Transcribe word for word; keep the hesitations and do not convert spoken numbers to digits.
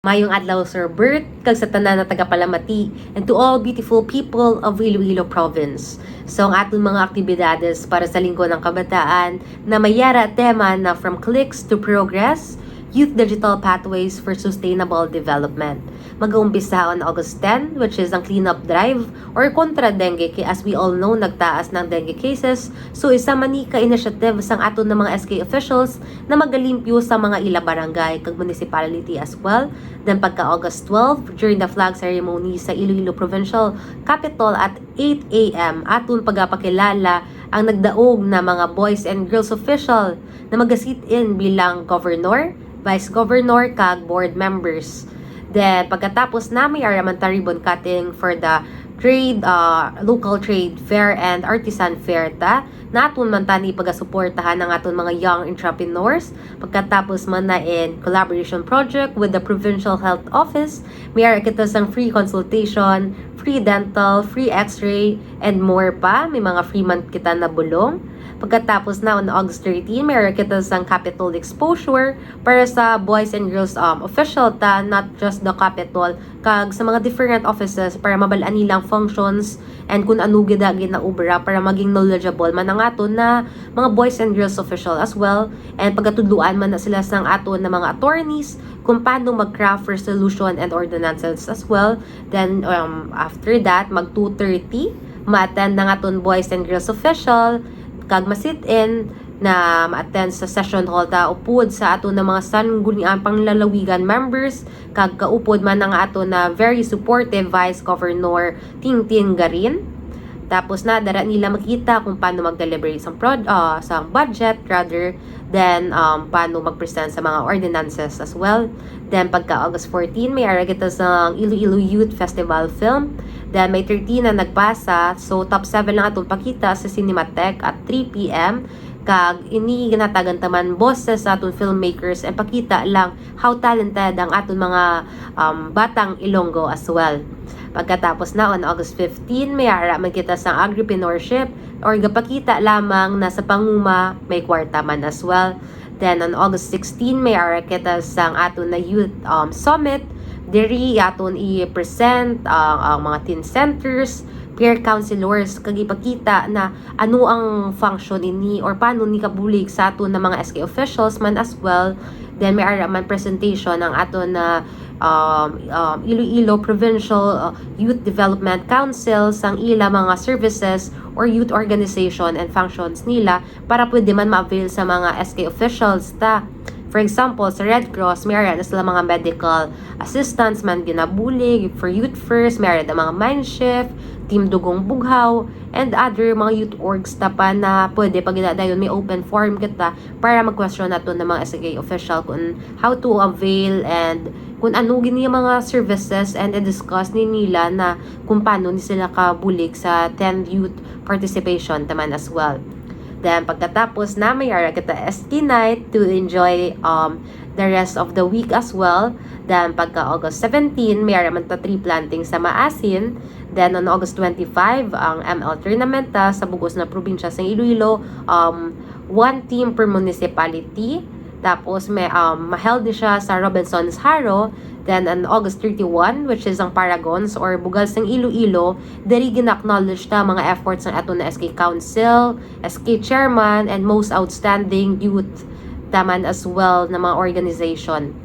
Mayong adlaw, Sir Bert, kag sa tanan na tagapalamati, and to all beautiful people of Iloilo Province. So, ang aton mga aktibidades para sa Linggo ng Kabataan na may yara tema na From Clicks to Progress, Youth Digital Pathways for Sustainable Development. Mag-uumpisa on August ten, which is ang cleanup drive or kontra dengue, kay as we all know, nagtaas ng dengue cases. So, isa man ni ka initiative sang aton na mga S K officials na magalimpyo sa mga ila barangay kag municipality as well. Then pagka August twelve, during the flag ceremony sa Iloilo Provincial Capitol at eight a m, aton pagapakilala ang nagdaog na mga boys and girls official na magasit-in bilang governor, vice governor, kag board members. Then pagkatapos na, may ara man ta ribbon cutting for the trade, uh, local trade fair and artisan fair ta. Naton man tani pagasuportahan ang aton mga young entrepreneurs. Pagkatapos man na in collaboration project with the Provincial Health Office, may ara kita sang free consultation, free dental, free x-ray, and more pa. May mga free man kita na bulong. Pagkatapos na, on August thirteen, may ara kita sang Capitol Exposure para sa boys and girls, um, official ta, not just the Capitol, kag sa mga different offices para mabal-an nilang functions and kung ano gid ang ginaobra para maging knowledgeable man ang aton na mga boys and girls official as well. And pagkatudloan man na sila sang aton na mga attorneys kung paano mag-craft resolution and ordinances as well. Then, um, after that, mag two thirty, ma-attend ang aton boys and girls official, kag ma-sit-in na ma-attend sa session hall ta upod sa aton na mga sangguniang panglalawigan members, kag kaupod man ang aton na very supportive Vice Governor Tingting Garin. Tapos na, dara nila makita kung paano mag-deliberate sa prod-, ah, sa budget, rather, then, um, paano mag-present sa mga ordinances as well. Then, pagka August fourteen, may ara kita sa Iloilo Youth Festival film. Then, may thirteen na nagpasa. So, top seven lang atong pakita sa Cinematech at three p m. Kag ini ginatagan taman boses sa aton filmmakers and pakita lang how talented ang aton mga, um, batang Ilonggo as well. Pagkatapos na, on August fifteen, may ara man kita sa agripreneurship or gapakita lamang na sa panguma may kwarta man as well. Then on August sixteen, may ara kita sang aton na youth, um, summit. Diri aton i-present ang, ang mga teen centers, peer counselors, kag ipakita na ano ang function ini or paano ni kabulig sa aton na mga S K officials man as well. Then may ara man presentation ang aton na, um, um, Iloilo Provincial, uh, Youth Development Council sang ila mga services or youth organization and functions nila para pwede man ma-avail sa mga S K officials ta. For example, sa Red Cross, may ara na sila mga medical assistance man ginabulig for Youth First, may ara na mga Mind Shift, Team Dugong Bughaw, and other mga youth orgs ta pa na pwede pag dayon may open forum kita para mag-question nato na mga S K official kung how to avail and kung ano gini ang mga services and i-discuss ni nila na kung paano ni sila kabulig sa tenth youth participation taman as well. Then, pagkatapos na, may ara kita S T night to enjoy, um, the rest of the week as well. Then, pagka August seventeen, may ara man ta tree planting sa Maasin. Then, on August twenty-five, ang M L tournament ta sa bugos na probinsya sa Iloilo, um, one team per municipality. Tapos, may, um, ma-held ni siya sa Robinson's Haro. Then, on August thirty-one, which is ang Paragons or Bugal sang Iloilo, diri gina-acknowledge ta mga efforts ng aton na S K Council, S K Chairman, and most outstanding youth taman as well na mga organization.